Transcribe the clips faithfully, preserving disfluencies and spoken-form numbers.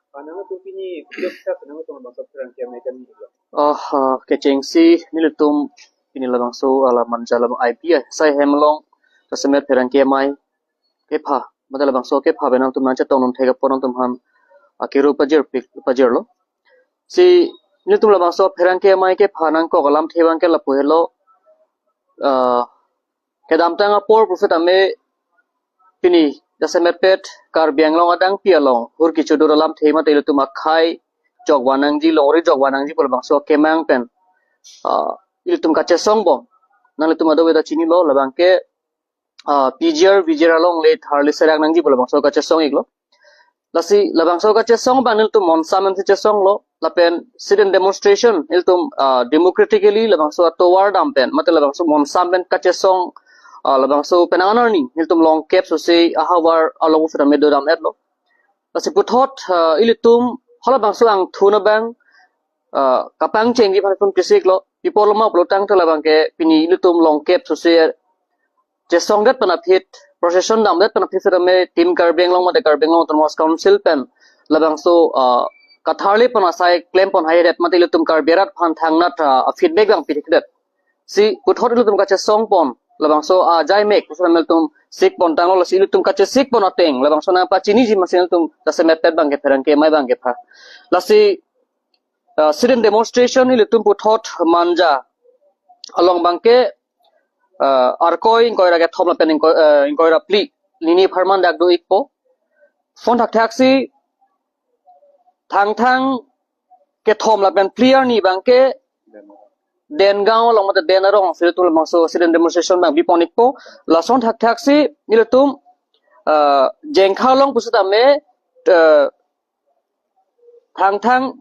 Panang itu pini, kita senang itu masuk kerangkaian mekan itu. Oh, ah, kechengsi nelitum pini labangso alam Manja alam I P I sai hem along jasemet pherangke amei kepha, mate labangso kepha pen nangtum nangchetong nangthek apot nangtum aphan akero pajirpik pajirlo. Si nelitum labangso pherangke amei kepha nangkok alamthe abangke lapu helo, ah, kedamtang apor pusitame pini jasemetpet Karbi Anglong adangpi along hur kechodur alamthe mate ilitum akhei jokvan nangji, longri jokvan nangji pu labangso akemang pen, ah, ilitum kachesong bom. Nanglitum kadokave ta chinilo, labangke, ah, P G R V G R alongle tharli serak nangji pu labangso kachesong iklo. Lasi labangso kachesong abang nelitum monsam pensi chesonglo, lapen sit-in demonstration ilitum, ah, democratically labangso atovar dam pen mate labangso monsam pen kachesong, ah, labangso penang anarni nelitum longkep sose ahavar along pusitame dodam etlo. Lasi puthot, ah, ilitum halabangso angthun abang, ah, kapangchengji aphan ilitum chesiklo. Pi apotlo ma pulotangte labangke pini ilitum longkep sose chesongdet pen aphi, procession damdet pen aphi sitame Team Karbi Anglong mate Karbi Anglong Autonomous Council pen labangso, ah, katharli pon asai klem pon haidet mate ilitum Karbi arat aphan thangnat, ah, feedback abang pithikdet. Si puthot ilitum kachesong pon labangso ajai mek pusitame ilitum sik pon tanglo, lasi ilitum kachesik pon ateng labangso nangpachiniji masi ilitum jasemetpet abangke pherangke amei abangke pha. Lasi, ah, sit-in demonstration ilitum puthot Manja along abangke, ah, Arkoi ingkoi ra kethom lapen ingkoi, ah, ingkoi ra phli nini apharman dak do ikpo. Lason thakthaksi Thangthang kethom lapen phli arni abangke Dengaon along mate Den arong si ilitum labangso sit-in demonstration abang bipon ikpo. Lason thakthaksi ilitum, ah, Jengkha along pusitame, ah, Thangthang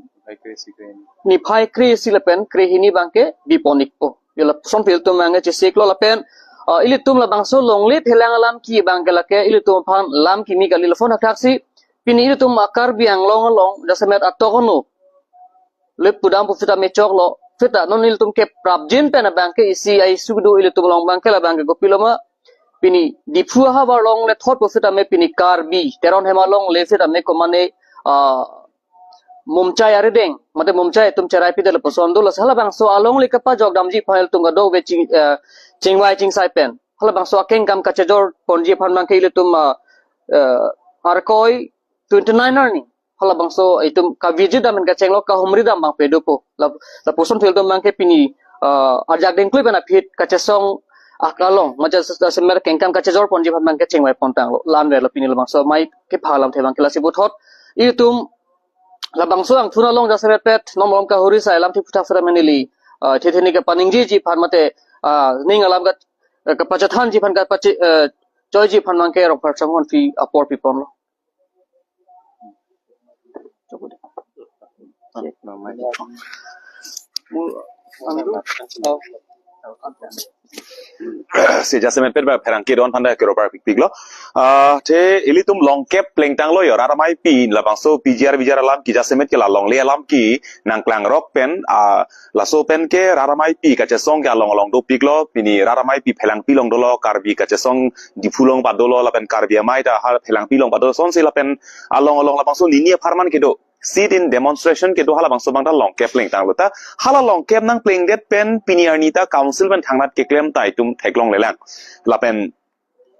niphai kre-isi lapen krehini abangke bipon ikpo. Yo lason ilitum abangke chesiklo lapen, ah, ilitum labangso longle phelang alam ke abangke lake ilitum aphan lam kimi kali. Lason thakthaksi pini ilitum a-Karbi Anglong along jasemet atok ono le pudam pusitame choklo. Seta non ilitum keprapjin pen abangke isi a-issue do ilitum along abangke labangke kopilo ma, pini Diphu ahavar along le thot pusitame pini Karbi Teron Hema alongle sitame komane, ah, mumchai arideng mate mumchai atum cherai pidet lapuson do. Lasi halabangso alongle kapajok damji aphan ilitum kadokave ching, ah, chingvai chingsai pen halabangso akengkam kachejor ponji aphan abangke ilitum, ah, ah, Arkoi twenty nine arni halabangso itum kaviji dam pen kachenglo, kahumri dam abang pedopo. Lap-, lapuson ilitum abangke pini, ah, ajak dengklui pen aphi kachesong akalong mate jasemet kengkam kachejor ponji aphan abangke chingvai pon tanglo. La-anverlo pini labangso amei kepha alamthe abangke. Lasi puthot ilitum labangso angthun along jasemetpet non malom kahuri sai alamthe aphuthak sitame neli, ah, thetheni kapaningjiji aphan mate, ah, ning alam ka, kapachethanji aphan kapache, ah, choiji aphan abangke Rongphar Chongkon phi apor piponlo. Si jasemetpet ba pherangke don aphan ta kero parpikpiklo. Ah, te ilitum longkep plengtanglo yo, rat ameipi labangso P G R V G R alam ke jasemet ke la longle alam ke nangklangrok pen, ah, laso pen ke rat ameipi kachesong ke along along dopiklo, pini rat ameipi phelangpi along dolo, Karbi kachesong Diphu along pat dolo, lapen Karbi amei ta ha phelangpi along pat dolo, lasonsi lapen along along labangso nini apharman kedo sit-in demonstration kedo halabangso abang ta longkep plengtanglo ta. Hala longkep nangplengdet pen pini arni ta council pen thangnat keklem ta itum theklonglelang. Lapen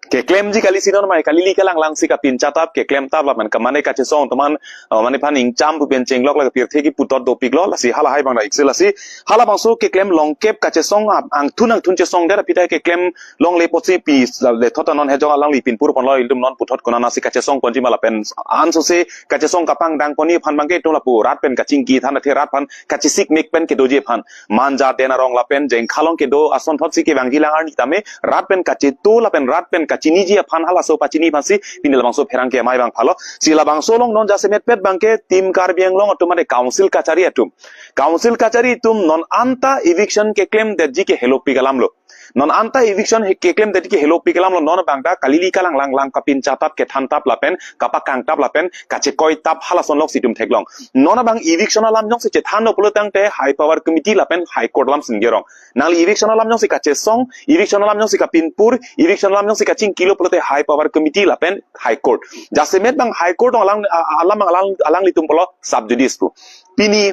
keklemji kali si non amei, kali li kalang lang si kapincha tap, keklem tap, lapen kamane kachesong atum an, uh, mane aphan ingcham pu pen chenglok la pirthe kipu tot dopiklo, lasi halahai abang ta ikse. Lasi halabangso keklem longkep kachesong ap-, angthun angthun chesongdet aphi ta keklem longle apotsi pini le thot ta non hejong alangli pinpur ponlo, ilitum non puthot konatsi kachesong ponji ma lapen ansose kachesong kapangdang ponji aphan abangke itum lapu rat pen kachingki than athe rat aphan kachesik mek pen kedoji aphan. Manja Den arong lapen Jengkha along kedo asonthotsi kevangji lang arni tame rat pen kacheto lapen rat pen kachiniji aphan halaso pachini aphansi pini labangso pherangke amei abang phalo. Si labangso along non jasemetpet abangke Team Karbi Anglong atum mate council kachari atum. Council kachari atum non anta eviction keklemdetji ke helopik alamlo. Non anta eviction he keklem tadi ke helopik alam lo, non abang ta kalili kalang lang lang kapincha tap kethan tap lapen kapakang tap lapen kachekoi tap halason lok si itum theklong. Non abang eviction alam jongsi chethanlo pulo tangte High Power Committee lapen High Court alam si ningje rong. Nangli eviction alam jongsi kachesong, eviction alam jongsi kapinpur, eviction alam jongsi kachingkilo pulote High Power Committee lapen High Court. Jasemet abang High Court along alang, a-, alam alang, alanglitum pulo sub judice pu. Pini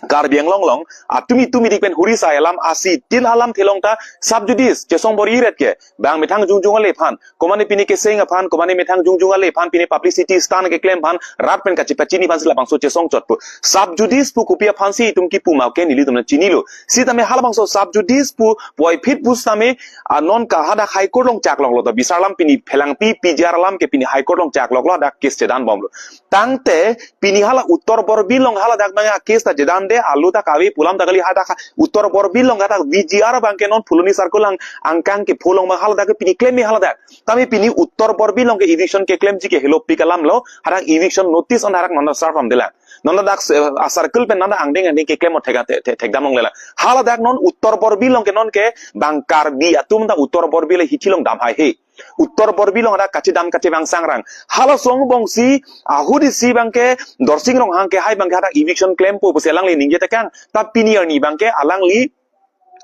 Karbi Anglong along, atumi tumi dik pen huri sai alam asi tin alam thelong ta sub judice chesong bor-iret ke, bang methang jongjong ale aphan, komane pini keseng aphan, komane methang jongjong ale aphan, pini publicity stunt keklem aphan, rat pen kachepachini aphan si labangso chesong chot pu. Sub judice pu kopi aphan si itum kipu ma ke nelitum nangchinilo. Sitame halabangso sub judice pu puvoiphit pusitame, ah, non ke hadak High Court along chakloklo ta bisar alam pini phelangpi P G R alam ke pini High Court along chakloklo, hadak case chedan bomlo. Tangte pini hala Uttar Borbil along haladak abang a-case ta chedan de, alu ta kave pu alam ta kali, hadak Uttar Borbil along hadak V G R abang ke non Phuloni circle along angkang ke phulong abang haladak ke pini klem me haladak. Tame pini Uttar Borbil along ke eviction keklemji ke helopik alam lo, hadak eviction notice an hadak non serve damdelang. Non hadak, eh, a-circle pen non angdeng angdeng keklem o thek, thek, thek, thekdam longlelang. Haladak non Uttar Borbil along ke non ke bang Karbi atum ta Uttar Borbil hithi along dam haihe. Uttar Borbil along hadak kachedam kachevang sangrang. Halaso angbong si, ahut isi abang ke Dorsing Ronghang kehai abang ke hadak eviction klempo pusi alangli ningje tekang. Ta pini arni abang ke alangli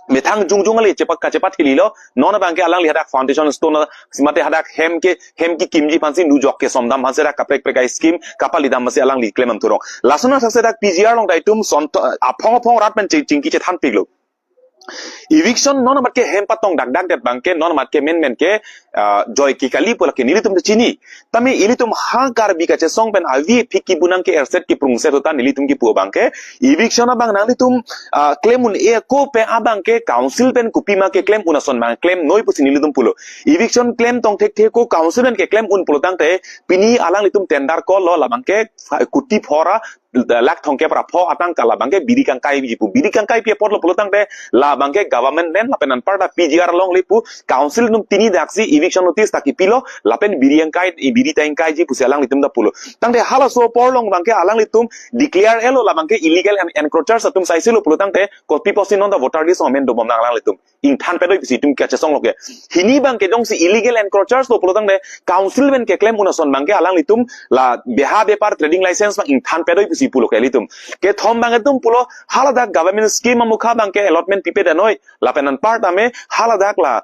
methang jongjong ale chepat kachepat hililo, non abang ke alangli hadak foundation stone, simate hadak hem ke, hem kekimji aphan si nujok kesomdam aphan si hadak kaprek prek a-scheme kapalidam aphan si alangli klem am thurong. Lason athak si hadak P G R along ta itum son to, aphong aphong rat pen ching, chingki chethanpiklo. Eviction non amat ke hem patong dak dak det abang ke, non amat ke men men ke, ah, joike kali pu lake nelitum ta chini. Tame ilitum ha Karbi kachesong pen avi phiki bunang ke erset kiprungset ahut ta nelitum kipu abang ke, eviction abang nanglitum, ah, klem un-e ako pen abang ke council pen kopima keklem un ason abang klem noi pusi nelitum pulo. Eviction klem tong thekthe ako council pen keklem un pulo tangte pini alanglitum tender call lo, labang ke kuti phora lakh thomkep ra pho atangka labang ke biri kangkaiji pu. Biri kangkaipi apotlo pulo tangte labang ke government land lapen anparta P G R alongle pu, council atum tini daksi eviction notice ta kipilo, lapen biri kangkai, biri ta ingkaiji pusi alanglitum ta pulo. Tangte halaso apor along abang ke alanglitum declare elo labang ke illegal en-, encroachers atum saisilo pulo tangte kopi pusi non ta voter list amen dobom nang alanglitum. Ingthan pedoi pusi itum kachesong lo ke. Hini abang ke jongsi illegal encroachers lo pulo tangte council pen keklem un ason abang ke alanglitum la beha bepar trading license abang ingthan pedoi pusi pulo ke ilitum. Kethom abang itum pulo haladak government scheme amukha abang ke allotment pipedet noi. Lapen anparta me haladak la,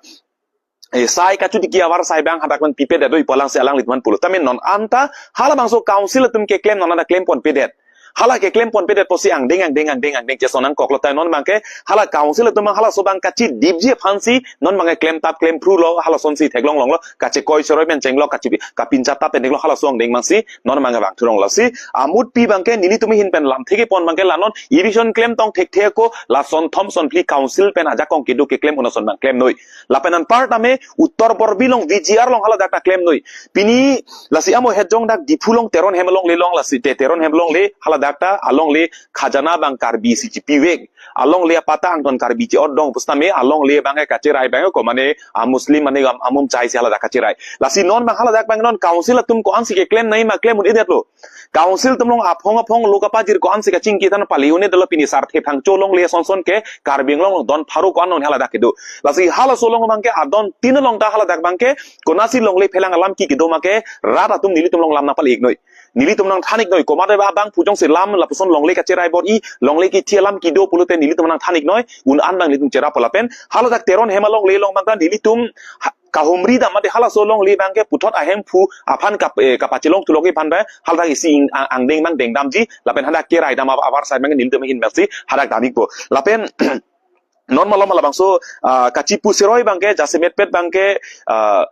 eh, sai kachutiki avarsai abang hadak abang pipedet noi pu alang si alanglitum pulo. Tame non anta halabangso council atum keklem non anta klem ponpedet. Hala keklem ponpedet pusi angdeng angdeng angdeng angdeng cheson nangkoklo, tai non abang ke hala council atum abang halaso abang kachidipji aphan si non abang ke klem tap klem phrulo, halason si theklong longlo, kachekoi cheroi pen chenglo, kachi kapincha tap pen chenglo, halaso angdeng abang si non abang ke vang thurong lo. Si amutpi abang ke nelitum ahin pen lamthe kepon abang ke la non eviction klem tong thekthe ako la son thom son phli council pen ajakong kedo keklem un ason abang klem noi. Lapen anparta me Uttar Borbil along V G R along haladak ta klem noi. Pini lasi amo het jong dak Diphu along Teron hem alongle along, lasi te Teron hem alongle haladak ta alongle khajana abang Karbi si chipivek. Alongle apata angton Karbi che-ot dong pusitame alongle abang ke kacherai abang ko mane a-Muslim mane am-, amum chai si haladak kacherai. Lasi non abang haladak abang non council atum ko-an si keklem noi ma klem un-edetlo. Council atum along aphong aphong lo kapajir ko-an si kachingki than pali un-edetlo, pini Sarthe Phangcho alongle son son ke Karbi Anglong along don pharo ko-an non haladak kedo. Lasi halaso along abang ke adon tin along ta haladak abang ke konasi longle phelang alam ki kedo ma ke rat atum nelitum along lam nangpale-ik noi. Nelitum nangthan-ik noi. Komat abang phu jongsi lam lapuson longle kacherai bor-i, longle kithi alam kedo pulote nelitum nangthan-ik noi. Un an abang nelitum cherappo lapen haladak Teron hem alongle along abang ta nelitum ha-, kahumri dam mate halaso alongle abang ke puthot ahemphu aphan kap-, eh, kapachelong thulok aphan ba haladak isi ing-, a-, angdeng abang dengdamji lapen hadak kerai dam ap-, avarsai abang ke nelitum ahin abang si hadak dam-ikpo. Lapen non malom labangso, ah, kachipu cheroi abang ke jasemetpet abang ke, ah,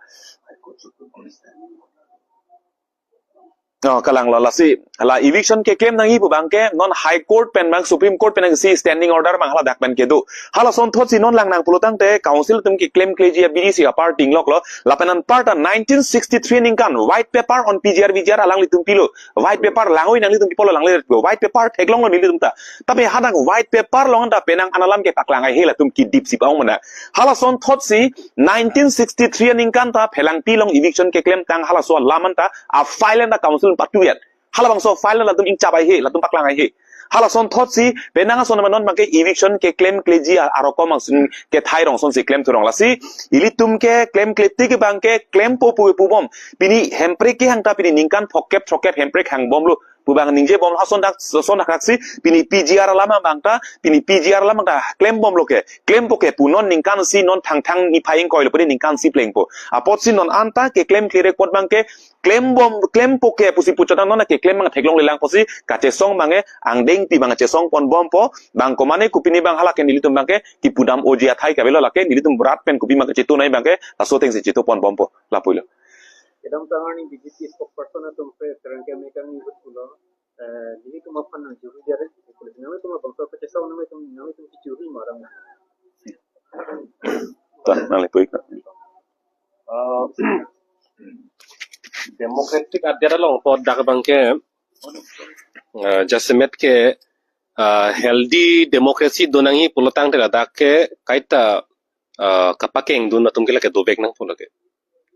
oh, kalang lo, lasi la eviction keklem nangji pu abang ke non High Court pen abang Supreme Court pen si standing order abang haladak pen kedo. Halason thot si non lang nang pulo tangte council atum keklem kleji abidi si apar tingloklo. Lapen anparta nineteen sixty-three aningkan white paper on P G R V G R alanglitum pilo. White paper langoi nanglitum pipolo, langle white paper theklonglo nelitum ta. Tapi hadak white paper along ta penang an alam kepaklang haihe, latum kidip si paong mana. Halason thot si nineteen sixty-three aningkan ta Phelangpi along eviction keklem tang halaso alam anta a-file anta council patuet. Halabangso file latum ingchap haihe, latum paklang haihe. Halason thotsi penang ason non abangke eviction keklemkleji a-, arokom angsun kethai rong sonsi klemthu rong. Lasi ilitum keklemkle tik abangke klempo pu pubom. Pini Hemprek kehang ta pini ningkan phokep throkkep Hemprek hangbomlo pu abang ningjebom. Halason dak son dak si pini P G R alam abang ta, pini P G R alam abang ta klembomlo ke, klempo ke pu. Non ningkan isi, non Thangthang niphai ingkoi lo pini ningkan isi plengpo. Apotsi non anta keklemkle rek apot abangke klembom, klempo ke pusi puchot, non keklem abang theklonglelang pusi kachesong abangke angdengpi abang chesong ponbompo. Bang komane kopine abang hala ke nelitum abangke kipudam oji athai kavelo, lake nelitum berat pen kopi abang kachetu nai abangke laso atengsi chetu ponbompo. Lapulo. Kedamtang arni B J P spokesperson atum pe terangke mekang ni hut pulo. Eh, nelitum aphan nang juri jare, nanglitum abangso kachesong nanglitum, nanglitum kechuri marang. Ta, nanglitum. Eh, democratic adet along po dak abangke, eh, jasemet ke, eh, healthy democracy do nangji pulotangte ladak ke kaita, eh, kapakengdun atum ke lake dovek nangpo lake.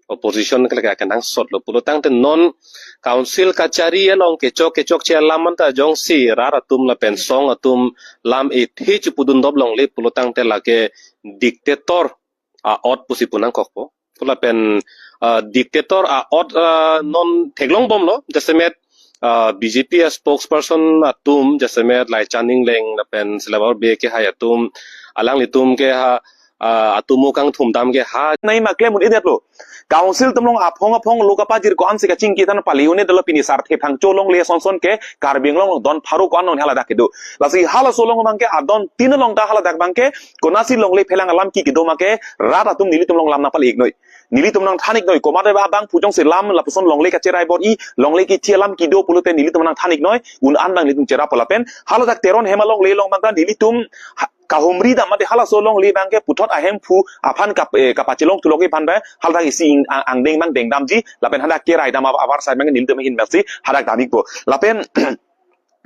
Opposition ke lake akenangsotlo pulotangte non council kachari along kechok kechokche alam anta jongsi rat atum lapen song atum lam ethe chepudun dop longle pulotangte lake dictator a-ot pusi pu nangkokpo. Pu lapen, ah, dictator a-ot, ah, non theklongbomlo, jasemet, ah, B J P a-spokesperson atum, jasemet Laichan Engleng lapen Silabor Bey kehai atum, alanglitum ke ha, ah, atomo kangthum dam ke ha. Nai ma klem un-edetlo. Council atum along aphong aphong lo kapajir ko-ansi kachingki than pali un-edetlo, pini Sarthe Phangcho longle sonson ke Karbi Anglong along don pharo ko-an along haladak kedo. Lasi halaso along abangke adon tin along ta haladak abangke konatsi longle phelang alam ke kedo ma ke rat atum nelitum along lam nangpal-iknoi. Nelitum nangthan-iknoi. Komat abangphu jongsi lam lapuson longle kacherai bor-i, longle kethi alam kedo pulote nelitum nangthan-iknoi. Un-an abang nelitum cherappo lapen haladak Teron Hema longle along abangke nelitum ha-, kahumri dam mate halaso longle abangke puthot ahemphu aphan kap-, eh, kapachelongthu longji aphan abang haladak isi ing-, a-, angdeng abang dengdamji lapen hadak kerai dam a-, avarsai abangke nelitum ahin amatsi hadak dam-ikpo. Lapen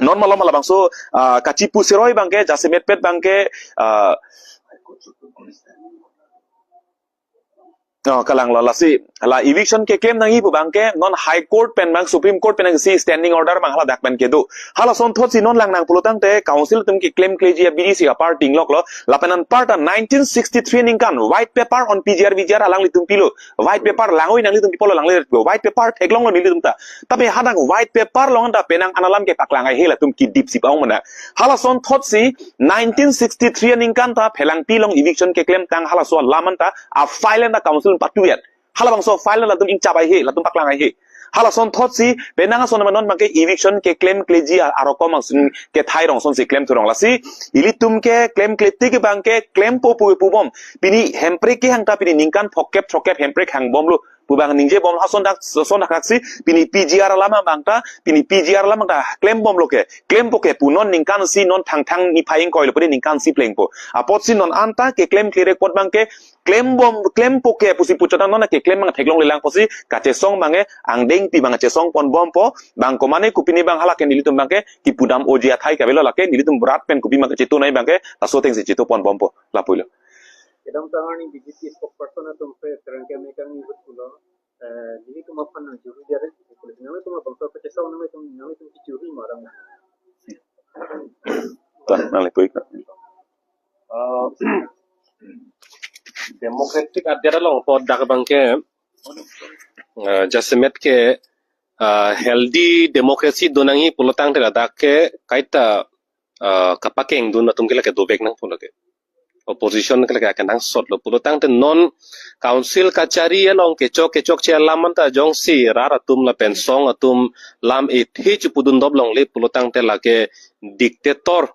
non malom labangso, ah, kachipu seroi abangke, jasemetpet abangke, ah, oh, kalanglo lasi, la eviction keklem nangji pu abangke, non High Court pen abang, Supreme Court pen abang si standing order abang haladak pen kedo. Halason thotsi non lang nang pulotangte, council atum keklemkleji abidi si apar tingloklo, lapen anparta nineteen sixty-three aningkan, white paper on P G R V G R alanglitum pilo, white paper langoi nanglitum pipolo, langli white paper theklonglo nelitum ta. Tapi hadak white paper along ta penang an alam ke paklang haihe, latum kedip si pa-ong mena. Halason thotsi nineteen sixty-three aningkan ta Phelangpi along eviction keklemtang halaso alam anta a-file anta council patu-et. Halabangso file latum ingchap haihe, latum paklang haihe. Halason thotsi penang ason non abangke eviction keklemkleji a-, arokom angsun kethai rong sonsi klemthu rong. Lasi ilitum keklemkle tik abangke klempo pu pubom. Pini Hemprek kehang ta pini ningkan phokep throkkep Hemprek hangbomlo pu abang ningjebom. Halason dak son dak si pini P G R alam abang ta, pini P G R alam abang ta klembomlo ke, klempo ke pu. Non ningkan isi, non Thangthang niphai ingkoi lo pini ningkan isi plengpo. Apotsi non anta keklemkle rek apot abangke klembom, klempo ke pusi puchot, non keklem abang theklonglelang pusi kachesong abangke angdengpi abang chesong ponbompo. Bang komane kopine abang hala ke nelitum abangke kipudam oji athai kavelo, lake nelitum berat pen kopi abang kachetu nai abangke laso atengsi chetu ponbompo. Lapulo. Kedamtang arni B J P spokesperson atum pe terangke mekang ni hut pulo. Eh, nelitum aphan nang juri jare, nanglitum abangso kachesong nanglitum, nanglitum kechuri marang. Ta, nanglitum. Eh, democratic adet along po dak abangke, eh, jasemet ke, eh, healthy democracy do nangji pulotangte ladak ke kaita, eh, kapakengdun atum ke lake dovek nangpo lake. Opposition ke lake akenangsotlo pulotangte non council kachari along kechok kechokche alam anta jongsi rat atum lapen song atum lam ethe chepudun dop longle pulotangte lake dictator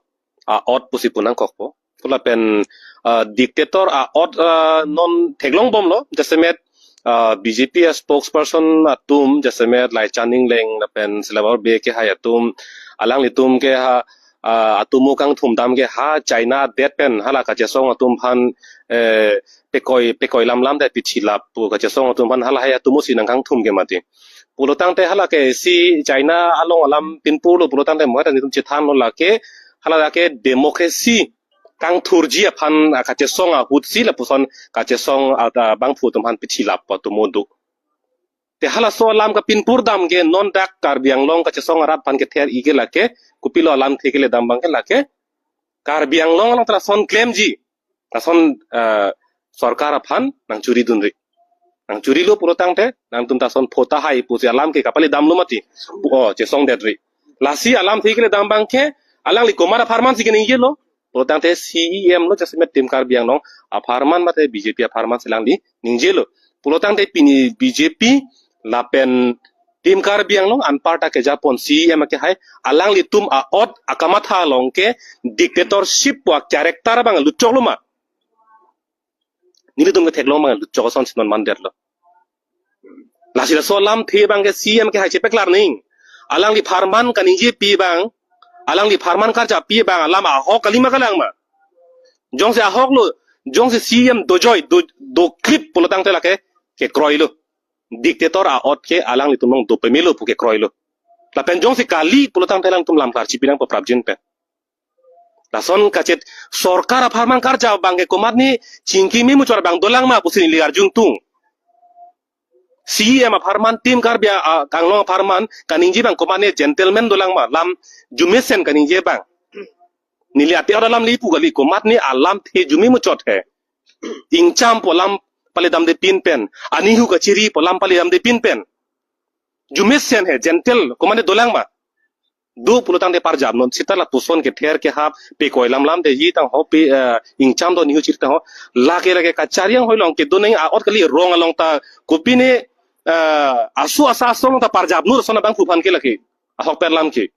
a-ot pusi pu nangkokpo. Pu lapen, ah, dictator a-ot, ah, non theklongbomlo, jasemet, ah, B J P a-spokesperson atum, jasemet Laichan Engleng lapen Silabor Bey kehai atum, alanglitum ke ha, ah, atomo kangthum dam ke ha China adet pen hala kachesong atum aphan, eh, pekoi, pekoi lamlam det pithilap pu kachesong atum aphan hala hai atomo si nangkangthum ke mati. Pulotangte hala ke si China along alam pinpurlo pulotangte mo ta nelitum chethanlo, lake hala lake democracy kangthurji aphan, ah, kachesong ahut si lapuson kachesong, ah, ah, bangphu atum aphan pithilap pu atomo do. Te halaso alam kapinpur dam ke non dak Karbi Anglong kachesong arat aphan kether-i ke lake, kopilo alamthe kele dam abang ke lake, Karbi Anglong along ta lason klemji, lason, eh, sorkar aphan nangchuri dunri. Nangchurilo pulo tangte, nangtum ta lason pho tahai pusi alam ke kapale damlo mati. O, chesongdetri. Lasi alamthe kele dam abang ke, alangli komat apharman si keningjelo. Pulo tangte C E M lo, jasemet Team Karbi Anglong apharman mate B J P apharman si alangli ningjelo. Pulo tangte pini B J P lapen Team Karbi Anglong anparta kejapon C E M akehai, alanglitum a-ot akamatha along ke dictatorship pu a-character abang lutchoklo ma? Nelitum ketheklong abang lutchok ason si non mandetlo. Lasi laso alamthe abang ke C E M akehai chepaklar ning. Alangli apharman kaningjepi abang, alangli apharman karjapi abang alam ahok kali ma kalang ma? Jongsi ahoklo, jongsi C E M dojoi, do, doklip pulo tangte lake kekroilo. Dictator a-ot ke alanglitum along dopemelo pu kekroilo. Lapen jongsi kali pulo tangte alangtum lam karchipi nangpo prapjin pen. Lason kachet sorkar apharman karja abang ke komatne chingki memuchot abang dolang ma pusi neli arjuntung. C E M apharman, Team Karbi a, a, Anglong apharman kaningje abang komatne gentleman dolang ma, lam arjumesen kaningje abang. Neli ate ora alam le pu kali, komatne alamthe arju memuchot he. Ingcham pu alam pale damde pinpen, anihu kachiri pu alam pale damde pinpen. Arjumesen he, gentle, komatne dolang ma? Do pulo tangte parjap non, seta lapuson kether kehap, pe koi lam lamde ji tang ho, pe, eh, ingcham do nihu chiri tang ho. Lake lake kachari anghoi along kedo neng a-ot kali, rong along ta kopine, eh, asu asa asong ta parjap non, lason abangphu aphan ke lake. Ahok pen lam ke.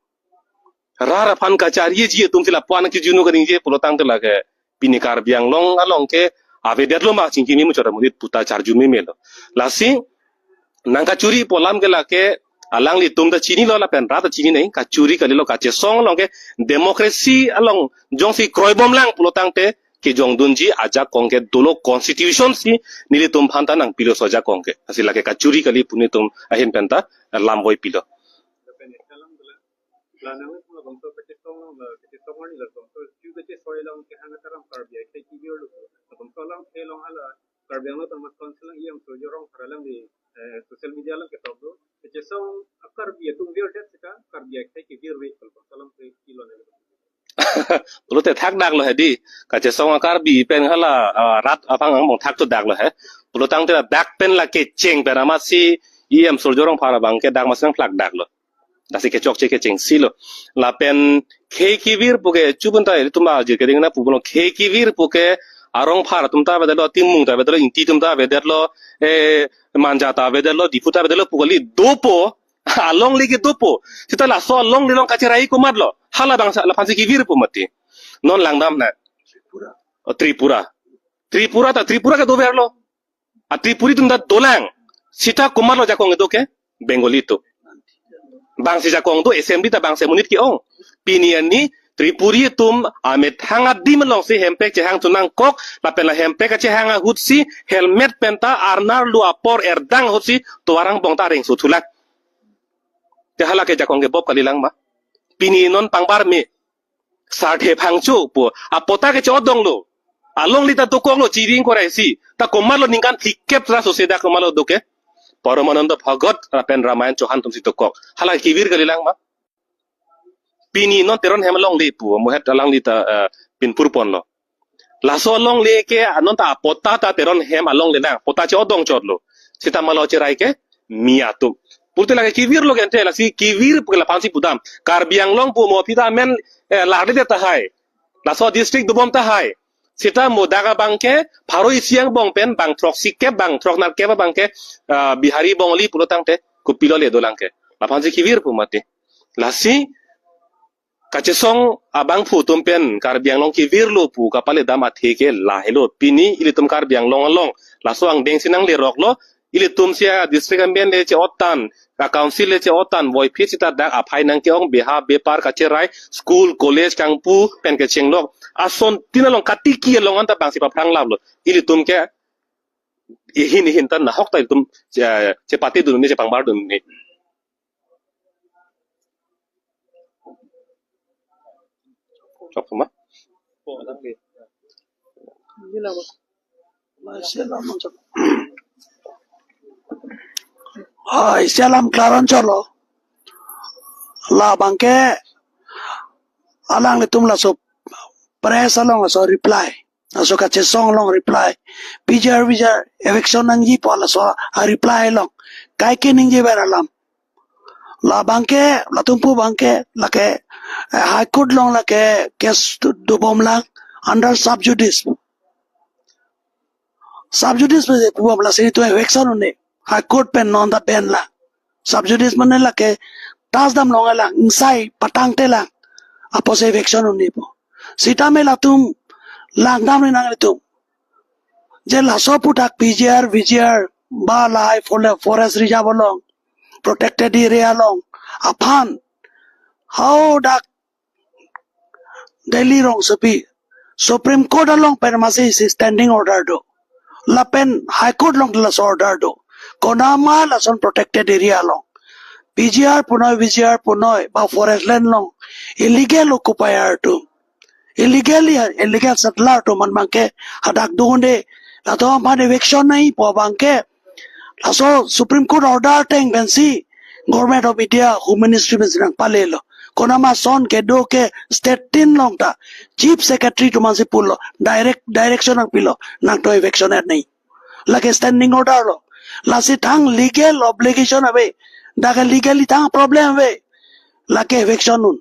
Rar aphan kachariji atum si lapu-an kijunu kaningje pulo tangte lake pini Karbi Anglong along ke avedetlo ma chingki memuchot amonit pu ta charju memelo. Lasi nangkachuri pu alam ke lake alanglitum ta chinilo lapen rat ta chini nai, kachuri kalilo, kachesong along ke democracy along jongsi kroibomlang pulo tangte kejongdunji ajakong ke dolo, constitution si nelitum aphan ta nangpilo laso ajakong ke. Lasi lake kachuri kali pu nelitum ahin pen ta lam voipilo. Lapen ekalang bela, la nang labangso kachesong along, la kachesong arni labangso ju kachesoi along kehang ataram Karbi akhei kevir lo. Labangso alangthe along hala Karbi Anglong Autonomous Council along E M Surjya Rongphar alangli, eh, social media along ketok do. Kachesong a-Karbi atum virdet seta Karbi akhei kevirve, labangso alangthe kilon. Pulote thakdaklo hedi. Kachesong a-Karbi pen hala, ah, rat aphan angbong thaktu daklo he. Pulo tangte dak pen la kecheng pen amatsi E M Surjya Rongphar abang ke dak amatsi nangphlakdaklo. Lasi kechokche kechengsi lo. Lapen khei kevir pu ke chubun ta ilitum ajir keding na pu pulo, khei kevir pu ke a-Rongphar atum ta avedetlo, Timung ta avedetlo, Ingti atum ta avedetlo, eh, Manja ta avedetlo, Diphu ta avedetlo pu kali, dopo. Alongle ke dopo. Seta laso alongle along kacherai komatlo? Hala abang sa laphansi kevir pu mati. Non langdam na. O, Tripura. Tripura ta Tripura ke doverlo. A-Tripuri atum ta dolang. Seta komatlo jakong kedo ke? Bengali atum. Bangsi jakong do, assembly ta bangsi amonit ke-ong. Pini arni Tripuri atum amethang adim alongsi hemprek chehang thu nangkok, lapen la hemprek kachehang ahutsi helmet pen ta arnar lu apor erdang ahutsi tovar angbong ta areng suthulang. Te hala ke jakong ke bop kalilang ma? Pini non pangbar me. Sarthe phangcho pu. A-patta ke chodonglo. Alongle ta dokoklo, chiri ingkoi ra isi. Ta komatlo ningkan phlikep ra sose dak komatlo do ke? Paramananda Bhagat lapen Ramayan Chauhan atumsi dokok. Hala kevir kalilang ma? Pini non Teron hem alongle pu, mohet alangli ta, eh, pinpur ponlo. Laso alongle ke non ta a-patta ta Teron hem alongle nang, patta chodong chotlo. Seta malo cherai ke mi atum. Pulote lake kevirlo gente, lasi kevir pu ke laphansi pudam. Karbi Anglong pu mo aphi ta amen, eh, larde tahai. Laso district dobom tahai. Seta mo dak abang ke pharo isi angbong pen bang throksi kep, bang throk nerkep abang ke, ah, Bihari Bongali pulo tangte kopilo le dolang ke? Laphansi kevir pu mati. Lasi kachesong abangphu atum pen Karbi Anglong kevirlo pu kapale dam athe ke lahelo. Pini ilitum Karbi Anglong along laso angdengsi nangleroklo. Ilitum si a-district amen le che-ottan, a-council le che-ottan, voiphit seta dak aphai nangke-ong, beha bepar kacherai, school, college kangpu pen kechenglok. Asontin along katiki along anta bangsi paphrang laplo. Ilitum ke ihin ihin ta nahok ta ilitum che, chepate dun ne, chepangbar dun ne. Chok ma? Ah, isi alam klaran cholo. Labangke alanglitum laso press along laso reply, laso kachesong along reply, P G R V G R eviction nangji pu laso a-reply along kaike ningjever alam. Labangke latum pu abangke lake, eh, High Court along lake case do, dobomlang under sub judice. Sub judice pen pu bom, lasi itum eviction un-e. High Court pen non ta pen la. Sub judice mane lake tasdam longle lang, ingsai patangte lang, apotsi eviction un-e pu. Sitame latum langdamri nanglitum. Je laso aputhak P G R, V G R, ba lahai fore-, forest reserve along, protected area along aphan hadak Delhi rongsopi Supreme Court along pen masi isi standing order do. Lapen High Court along laso order do. Konama lason protected area along P G R punoi, V G R punoi, ba forest land along illegal occupier atum, illegally, illegal settler atum an abangke hadak do-un-e, latum aphan eviction nangji pu abangke laso Supreme Court order ateng pensi Government of India Home Ministry pensi nangpalelo. Konama ason kedo ke state tin along ta Chief Secretary atum ansi pulo, direct direction nangpilo, nangtum eviction et nangji. Lake standing order lo. Lasi thang legal obligation ave, dak legally thang problem ave, lake eviction un.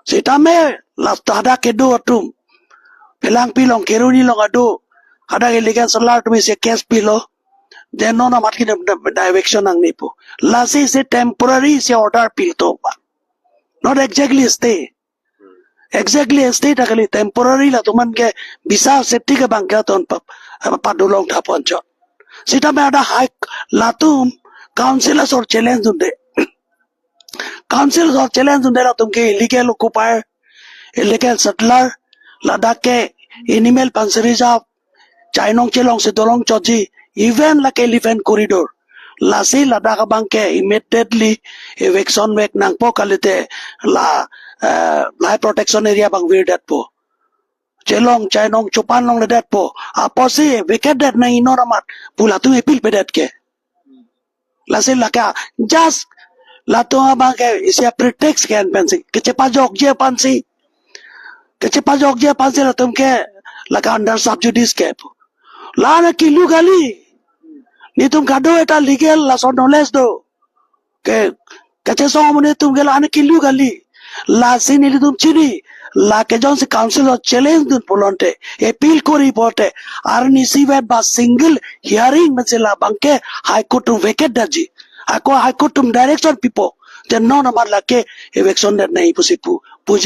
Sitame laso hadak kedo atum, Phelangpi along, Kheroni along ado, hadak illegal settler atum isi case pilo, je non amat ke da eviction nangne pu. Lasi isi temporary isi order pilo to ba. Not exactly stay. Exactly stay ta kali, temporary latum an ke visa safety ke abangke ton pap, apa padulong tha ponchot. Sitame hadak high, latum council asor challenge dunde. Council asor challenge dunde latum ke illegal occupier, illegal settler, ladak ke animal pansi reserve, chainong chelong si dolong chotji, even lake elephant corridor. Lasi ladak abangke immediately eviction vek nangpo kalite la, eh, lahai protection area abang virdetpo. Chelong chainong chopan longledetpo. Apotsi vacate det nangji non amat pu latum appeal pedet ke. Lasi lake just latum abangke isi a-pretext ke-en pensi, kechepajokji aphansi, kechepajokji aphansi latum ke lake under sub judice ke pu. La-an kilu kali. Netum kado-eta legal laso knowledge do. Ke, kachesong amonit atum ke la-an kilu kali. Lasi nelitum chini, lake jongsi council along challenge dun pulote, appeal kori pulote, arnisi vet ba single hearing pensi labangke High Court atum vacate detji. Ako High Court atum direction pipo, je non amat lake eviction det nangji pusi pu, puji.